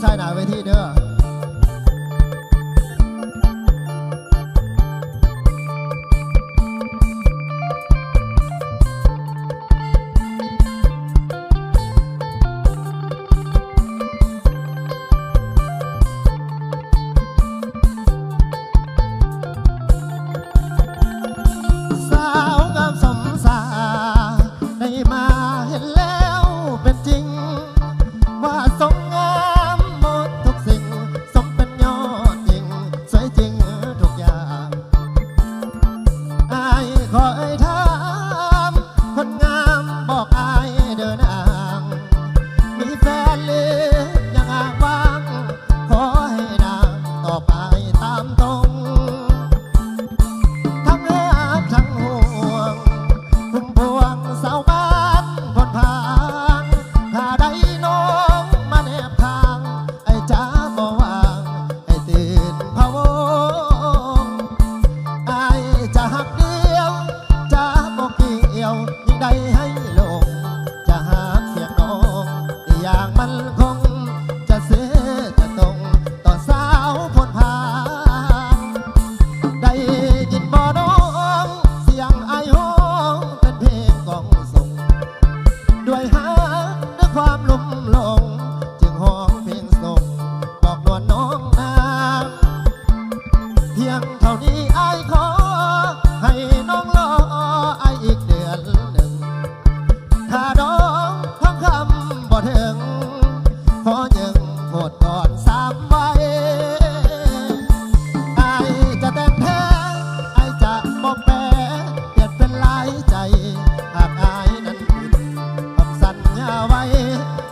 ຊາຍໜ້າເວທີເດີ້. ສາວງາມສົມສາ ໄດ້ມາເຫັນແລ້ວເປັນຈິງ ວ່າຊົງງາມໝົດທຸກສິ່ງ ສົມເປັນຍອດຍິງ ສວຍຈິງທຸກຢ່າງ. ອ້າຍຂໍເອີ່ຍຖາມ ຄົນງາມບອກອ້າຍເດີ້ນາງ ມີແຟນຫຼືຍັງອ້າງວ້າງ ຂໍໃຫ້ນາງຕອບອ້າຍຕາມຕົງ. ທັງຮັກທັງຫ່ວງ ພຸ້ມພວງຊາວບ້ານໂພນພາງ ຖ້າໄດ້ນ້ອງມາແນບຂ້າງ ອ້າຍຈະບໍ່ວ່າງ ໃຫ້ຕື່ນພະວົງ. ອ້າຍຈະຮັກດຽວ ຈະບໍ່ກ່ຽວ ຍິ່ງໄດ້ໃຫ້ຫຼົງ ຈະຮັກສຽງນ້ອງ ທີ່ຢ່າງໝັ້ນຄົງ ຈະເສຈະຕົງ ຕໍ່ສາວໂພນພາງ. ໄດ້ຍິນບໍ່ນ້ອງ ສຽງອ້າຍຮ້ອງ ເປັນເພງກອງສົ່ງ ດ້ວຍຮັກ ດ້ວຍຄວາມລຸ່ມຫຼົງ ຈຶ່ງຮ້ອງເພງສົ່ງ ບອກນວນນ້ອງນາງ. ພຽງເທົ່ານີ້ອ້າຍຂໍ ໃຫ້ນ້ອງລໍອ້າຍອີກເດືອນໜຶ່ງ ຖ້າດອງທອງຄຳບໍ່ເຖິງ ຂໍຍຶ່ງໂພດກ່ອນສາມໄວ. ອ້າຍຈະແຕ່ງແທ້ ອ້າຍຈະບໍ່ແປ ປ່ຽນເປັນຫຼາຍໃຈ ຫາກອ້າຍນັ້ນຜິດຄຳສັນຍາໄວ້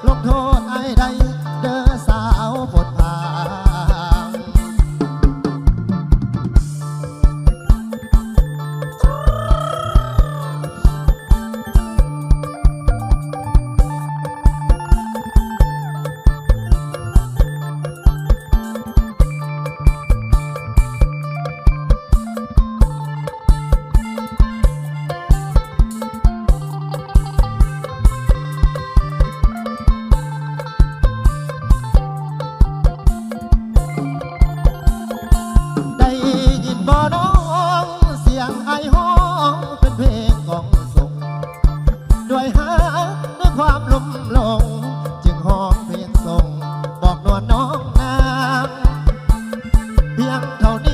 ລົງໂທດອ້າຍໄດ້ເດີ້ສາວໂພນພາງ. ໄດ້ຍິນບໍ່ນ້ອງ ສຽງອ້າຍຮ້ອງ ເປັນເພງກອງສົ່ງ ດ້ວຍຮັກ ດ້ວຍຄວາມລຸ່ມຫຼົງ ຈຶ່ງຮ້ອງເພງສົ່ງ ບອກນວນນ້ອງນາງ. ພຽງເທົ່ານີ້